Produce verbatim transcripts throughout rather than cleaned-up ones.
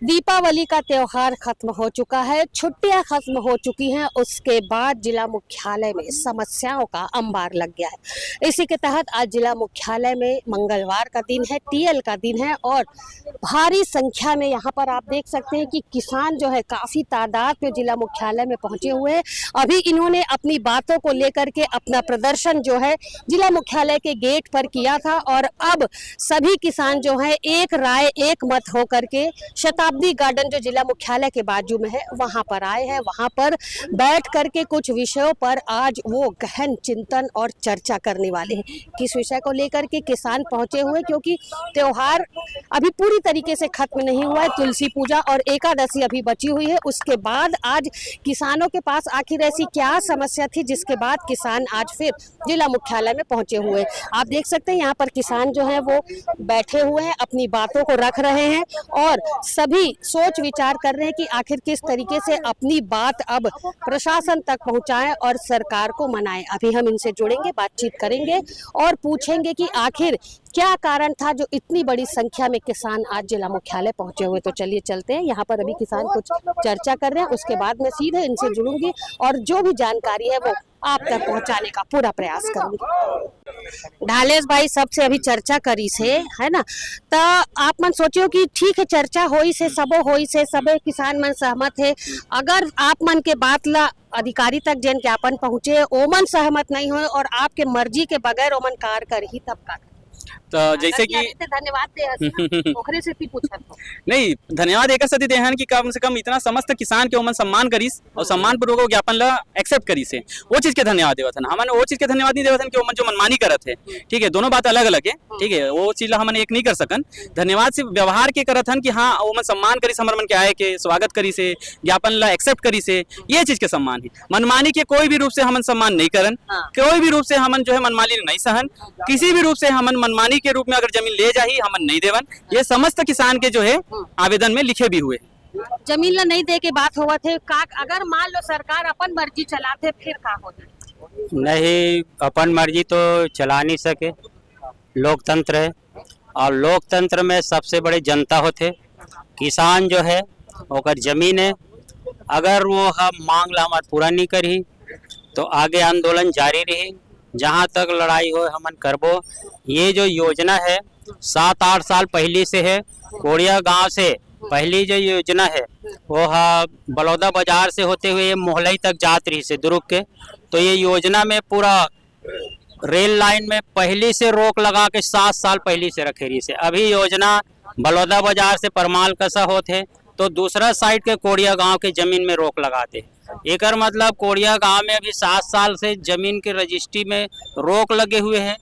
दीपावली का त्योहार खत्म हो चुका है, छुट्टियां खत्म हो चुकी हैं, उसके बाद जिला मुख्यालय में समस्याओं का अंबार लग गया है। इसी के तहत आज जिला मुख्यालय में, मंगलवार का दिन है, टीएल का दिन है और भारी संख्या में यहाँ पर आप देख सकते हैं कि किसान जो है काफी तादाद में जिला मुख्यालय में पहुंचे हुए हैं। अभी इन्होंने अपनी बातों को लेकर के अपना प्रदर्शन जो है जिला मुख्यालय के गेट पर किया था और अब सभी किसान जो है एक राय एक मत होकर के शताब्दी गार्डन जो जिला मुख्यालय के बाजू में है वहां पर आए हैं। वहां पर बैठ करके कुछ विषयों पर आज वो गहन चिंतन और चर्चा करने वाले हैं। किस विषय को लेकर के किसान पहुंचे हुए, क्योंकि त्योहार अभी पूरी तरीके से खत्म नहीं हुआ है। तुलसी पूजा और एकादशी अभी बची हुई है, उसके बाद आज किसानों के पास आखिर ऐसी क्या समस्या थी जिसके बाद किसान आज फिर जिला मुख्यालय में पहुंचे हुए। आप देख सकते हैं यहाँ पर किसान जो है वो बैठे हुए हैं, अपनी बातों को रख रहे हैं और सभी सोच विचार कर रहे हैं कि आखिर किस तरीके से अपनी बात अब प्रशासन तक पहुंचाएं और सरकार को मनाएं। अभी हम इनसे जुड़ेंगे, बातचीत करेंगे और पूछेंगे कि आखिर क्या कारण था जो इतनी बड़ी संख्या में किसान आज जिला मुख्यालय पहुंचे हुए। तो चलिए चलते हैं, यहाँ पर अभी किसान कुछ चर्चा कर रहे हैं, उसके बाद मैं सीधे इनसे जुड़ूंगी और जो भी जानकारी है वो आप तक पहुंचाने का पूरा प्रयास करूंगी। ढालेश भाई सबसे अभी चर्चा करी से, है ना, त आप मन सोचियो कि ठीक है, चर्चा होई से, सबो होई से, सबे किसान मन सहमत है। अगर आप मन के बात ला अधिकारी तक जेन ज्ञापन पहुंचे, ओमन सहमत नहीं होए और आपके मर्जी के बगैर ओमन कार करही, तब का? तो जैसे कि धन्यवाद दे हस ना, ओकरे से भी पूछत हो। नहीं, धन्यवाद एक सेती देहन कि कम से कम इतना समस्त किसान के ओमन सम्मान करिस और सम्मान पूर्वक वो ज्ञापन ला एक्सेप्ट करिस है, वो चीज के धन्यवाद देवत हन। हमन वो चीज के धन्यवाद नहीं देवत हन कि ओमन जो मनमानी करत है, ठीक है, दोनों बात अलग अलग है, ठीक है, वो चीज ला हमन एक नहीं कर सकन। धन्यवाद सिर्फ व्यवहार के करत हन कि हाँ, ओमन सम्मान करिस, हमर मन के आए के स्वागत करिस है, ज्ञापन ला एक्सेप्ट करिस है, ये चीज के सम्मान है। मनमानी के कोई भी रूप से हमन सम्मान नहीं करन, हाँ। कोई भी रूप से हमन जो है मनमानी नहीं सहन, किसी भी रूप से हमन मनमानी के रूप में अगर जमीन ले जाही, हमन नहीं देवन। ये समस्त किसान के जो है हम्म। आवेदन में लिखे भी हुए। जमीन ला नहीं दे के बात होवत है, का अगर मान लो सरकार अपन मर्जी चलाथे, फिर का हो जाए? नहीं, अपन मर्जी तो चला नहीं सके, लोकतंत्र है और लोकतंत्र में सबसे बड़े जनता होथे। किसान जो है ओकर जमीन है, अगर वो ह मांग ला हमर पूरा नहीं करही तो आगे आंदोलन जारी रही, जहाँ तक लड़ाई हो हमन करबो। ये जो योजना है सात आठ साल पहली से है, कोड़िया गांव से पहली जो योजना है वो ह बलौदा बाजार से होते हुए ये मोहलई तक जात रही से दुरुग के। तो ये योजना में पूरा रेल लाइन में पहली से रोक लगा के सात साल पहली से रखे रही से। अभी योजना बलौदा बाजार से परमाल कसा होत है तो दूसरा साइड के कोड़िया गांव के जमीन में रोक लगा दे। एकर मतलब कोड़िया गांव में अभी सात साल से जमीन के रजिस्ट्री में रोक लगे हुए हैं।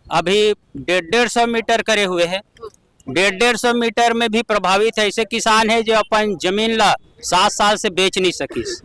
अभी डेढ़ डेढ़ सौ मीटर करे हुए हैं, डेढ़ डेढ़ सौ मीटर में भी प्रभावित है। ऐसे किसान है जो अपन जमीन ला सात साल से बेच नहीं सकिस।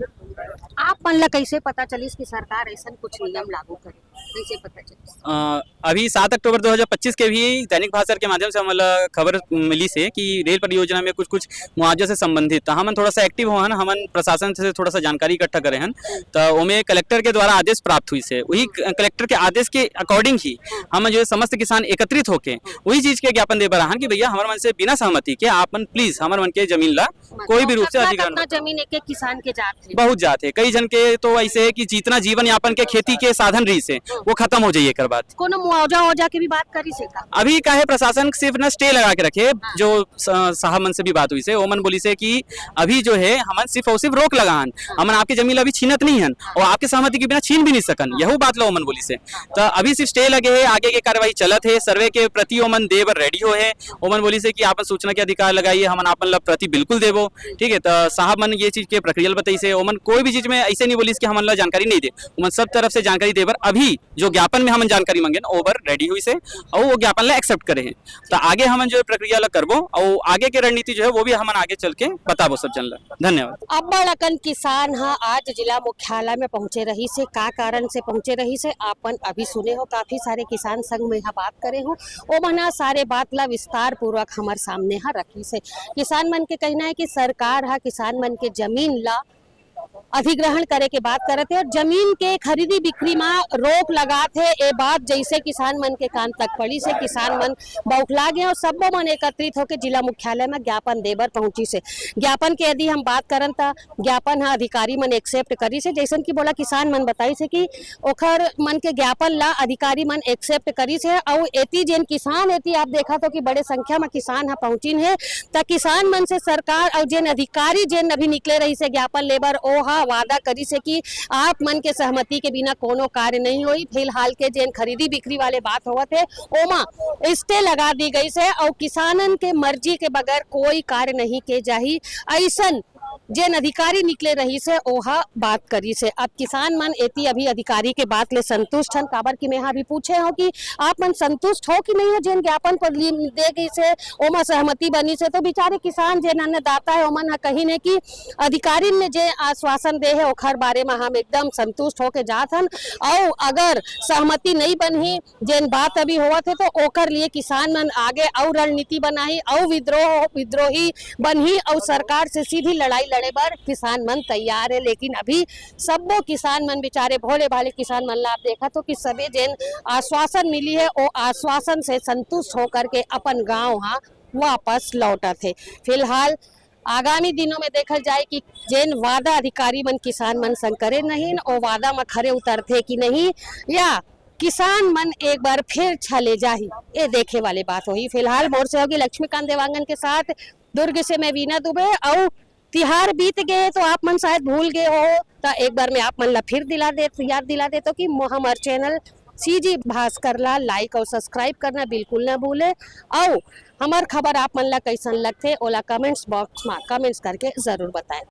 आप मन ला कैसे पता चलिस कि सरकार ऐसा कुछ नियम लागू करे, कैसे पता चलिस? अ, अभी सात अक्टूबर दो हज़ार पच्चीस के भी दैनिक भास्कर के माध्यम से हमन ला खबर मिली से कि रेल परियोजना में कुछ कुछ मुआवजा से संबंधित, तो हमन थोड़ा सा एक्टिव हो हन, हमन प्रशासन से थोड़ा सा जानकारी इकट्ठा करे हन, तो ओमे कलेक्टर के द्वारा आदेश प्राप्त हुई से, वही क-, कलेक्टर के आदेश के अकॉर्डिंग ही हम जो है समस्त किसान एकत्रित होके वही चीज के ज्ञापन दे बर आहन कि भैया हमर मन से बिना सहमति के आप मन प्लीज हमर मन के जमीन ला कोई भी रूप से अधिग्रहण मत करो। जमीन एक एक किसान के जात है। बहुत जात है, कई जन के तो ऐसे है कि जितना जीवन यापन के खेती के साधन रही से वो खत्म हो जाइए एकर बाद। कोनो मुआवजा वुआवजा के भी बात करी से का? अभी का है प्रशासन सिर्फ ना स्टे लगा के रखे, जो स-, साहब मन से भी बात हुई से, ओमन बोली से कि अभी जो है हमन सिर्फ और सिर्फ रोक लगान, हमन आपके जमीन ला अभी छीनत नहीं हन और आपके सहमति के बिना छीन भी नहीं सकन, यहू बात ला ओमन बोली से। तो अभी सिर्फ स्टे लगे है, आगे के कार्यवाही चलत है, सर्वे के प्रति ओमन दे बर रेडी हो है। ओमन बोली से कि आपन सूचना के अधिकार लगाइए, हमन आपन ला प्रति बिल्कुल देबो। ठीक है, तो साहब मन ये चीज के प्रक्रिया ल बताई से, ओमन कोई भी चीज में ऐसे नहीं बोलिस कि हमन ला जानकारी नहीं दे, ओमन सब तरफ से जानकारी दे बर अभी जो ज्ञापन में हमन जानकारी मांगे ना, ओ बर रेडी हुई से, और वो ज्ञापन ला एक्सेप्ट करे हैं। तो आगे हमन जो है प्रक्रिया ला करबो, और आगे के रणनीति जो है वो भी हमन आगे चल के बताबो सब जन ला। धन्यवाद। अब्बड़ अकन किसान ह आज जिला मुख्यालय में पहुंचे रहिस हे। का कारण से पहुंचे रहिस हे, आपन अभी सुने हो, काफी सारे किसान संघ में यहाँ बात करे हो, ओमन ह सारे बात ला विस्तार पूर्वक हमर सामने ह रखिस हे। किसान मन के कहना है कि सरकार ह किसान मन के जमीन ला अधिग्रहण करे के बात करत हे और जमीन के खरीदी बिक्री मा रोक लगात हे। ए बात जैसे किसान मन के कान तक पड़ी से किसान मन बौखला गए और सब्बो मन एकत्रित होके जिला मुख्यालय में ज्ञापन देबर पहुंची से। ज्ञापन के यदि हम बात करन त ज्ञापन ह अधिकारी मन एक्सेप्ट करी से, जैसन कि बोला किसान मन बताई से कि ओखर मन के ज्ञापन ला अधिकारी मन एक्सेप्ट करी से। अउ एती जेन किसान एती आप देखत हो कि बड़े संख्या में किसान ह पहुंचिन हे, त किसान मन से सरकार अउ जेन अधिकारी जेन अभी निकले रही से ज्ञापन लेबर, ओ ह वादा करी से कि आप मन के सहमति के बिना कोनो कार्य नहीं होई। फिलहाल के जेन खरीदी बिक्री वाले बात होवत हे, ओमा स्टे लगा दी गई से अउ किसानन के मर्जी के बगैर कोई कार्य नहीं के जाही। ऐसन जेन अधिकारी निकले रही से ओहा बात करी से। अब किसान मन एती अभी अधिकारी के बात ले संतुष्ट हन, काबर कि मैं अभी पूछे हूँ कि आप मन संतुष्ट हो कि नहीं हो जेन ज्ञापन पर ली दे गई से, ओमा सहमति बनी से। तो बेचारे किसान जेन अन्नदाता है ओमन ह कहिन हे कि अधिकारिन ने जे आश्वासन दे हे ओखर बारे में हम एकदम संतुष्ट होके जात हन। अउ अगर सहमति नहीं बनही, जेन बात अभी होवत हे, तो ओकर लिए किसान मन आगे अउ रणनीति बनाही, अउ विद्रोह, विद्रोही बनही, अउ सरकार से सीधी लड़ाई लड़े बर किसान मन तैयार हे। लेकिन अभी सब्बो किसान मन, बेचारे भोले भाले किसान मन ला आप देखत हो कि सबे जेन आश्वासन मिली हे, ओ आश्वासन से संतुष्ट होकर के अपन गांव हा वापस लौटत हे। फिलहाल आगामी दिनों में देखल जाए कि जेन वादा अधिकारी मन किसान मन संग करे नहीं, ओ वादा में खरे उतरथे कि नहीं, या किसान मन एक बार फिर छले जाही, ये देखे वाले बात होही। फिलहाल मोर सहयोगी लक्ष्मीकांत देवांगन के साथ दुर्ग से मैं वीना दुबे। अउ तिहार बीत गए तो आप मन शायद भूल गए हो, तो एक बार मैं आप मन ला फिर दिला दे, याद दिला देता हूँ कि मो-, हमार चैनल सीजी भास्कर ला लाइक और सब्सक्राइब करना बिल्कुल ना भूले। अउ हमार खबर आप मन ला कैसन लगथे, ओला कमेंट्स बॉक्स में कमेंट्स करके जरूर बताएं।